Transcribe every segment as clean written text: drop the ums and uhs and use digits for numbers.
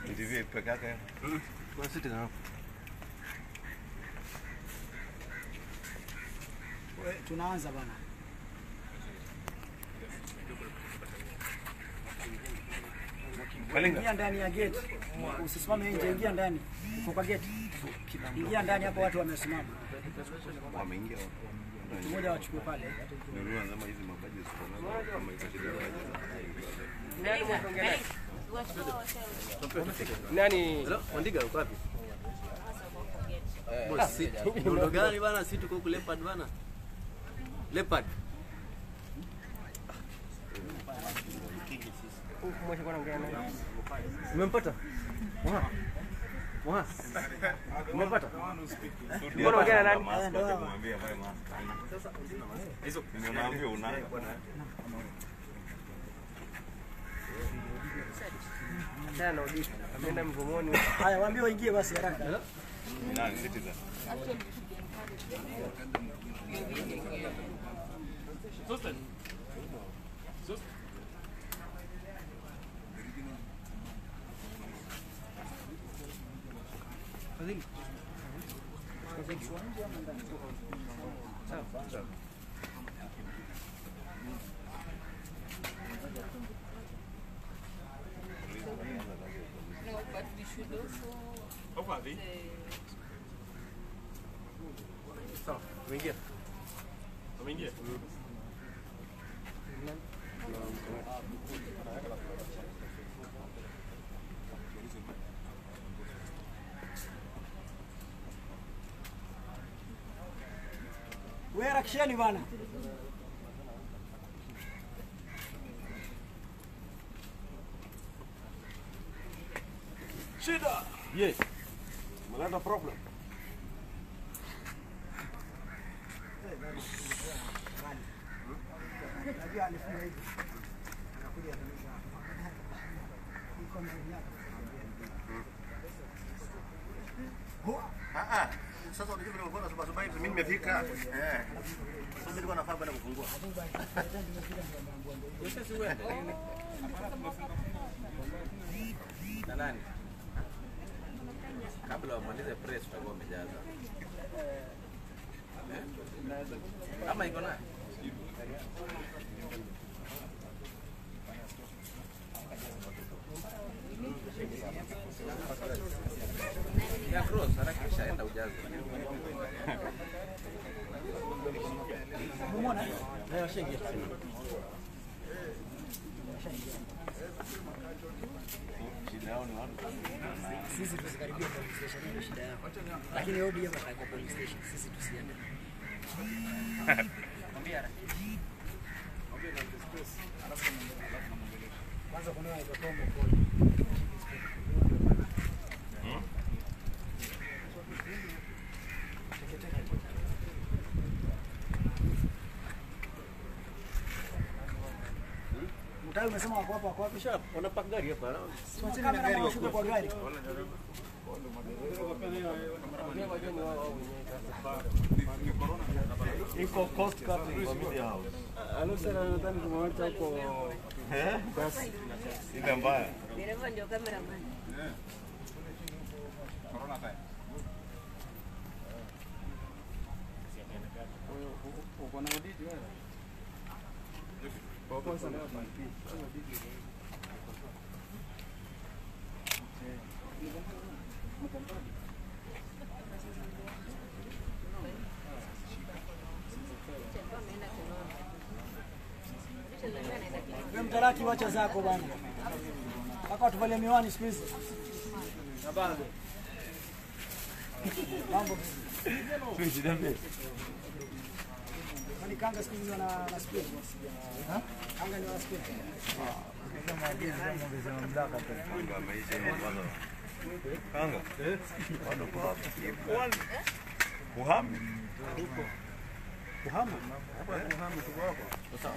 Ndivyo peke yake. Kwa sisi tena. Tunaanza bana. Ingia ndani ya gate. Usisimame nje, ingia ndani. Uko kwa gate. Ingia ndani hapo watu wamesimama. Wameingia. Mmoja wachukue pale. Ndio anasema hizi mabaji ziko kama iko shida baji. Nani? Wandiga uko wapi? Boss, ndo gani bana, si tuko huko Leopard bana. Leopard. Umempata? Moha. Moha. Umempata? Mbona ongea na nani? Mwambie vae mask. Sasa hizo nimemwambia unayo. Tena udi. Ameenda mvumoni. Haya, waambie waingie basi haraka. Nani Citizen? No, but we should also. Sawa, umeingia. Umeingia? Wewe rakisheni bana. Shida. Yes. Malanda problem. Najua alifunga hivi. Anakuja kanisa. Iko ndani yake. Ah ah. Sasa unajua vile ulikuwa unasoma soma hivi mimi nimefika. Eh. Sasa nilikuwa nafaa bana kufungua. Sasa uende. Na nani? Kabla wamalize press tutakuwa wamejaza. Ama iko naye? Ya cross harakisha enda ujaze. Umeona? Leo shingi. Sisi tusikaribie police station, ndio shida yao. Lakini ODM atakuwa police station, sisi tusiende. Mwambie harakisha. Kwanza kuna wale Tombo pole. Mtawi umesema wako hapa, wako wapi? Kisha wanapark gari hapa. Tuachane na gari washuke kwa gari. Iko cost cutting kwa media house. Anusa nadhani tumewacha huko. Eh? Ile mbaya. Dereva ndio cameraman. Corona time. Uko na audit wewe? Kwa kwanza na Wewe mtaraki wacha zako bana. Hapa watu miwani siku hizi. Na bana. Mambo. Sisi ndio. Kwani kanga siku hizi wana speed? Ha? Kanga ni wana speed. Kanga ameisha hiyo kwanza. Kanga. Eh? Bado kwa hapo. Kuhami. Kuhama? Hapa kuhama tuko hapo. Sawa.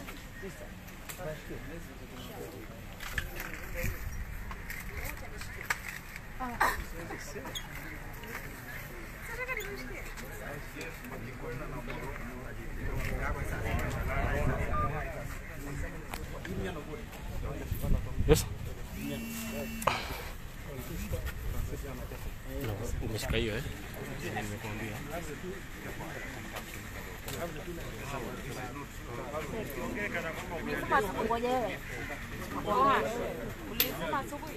Yes. Umeshika hiyo eh? Nimekuambia. Ulisema asubuhi, ngoja wewe. Ulisema asubuhi.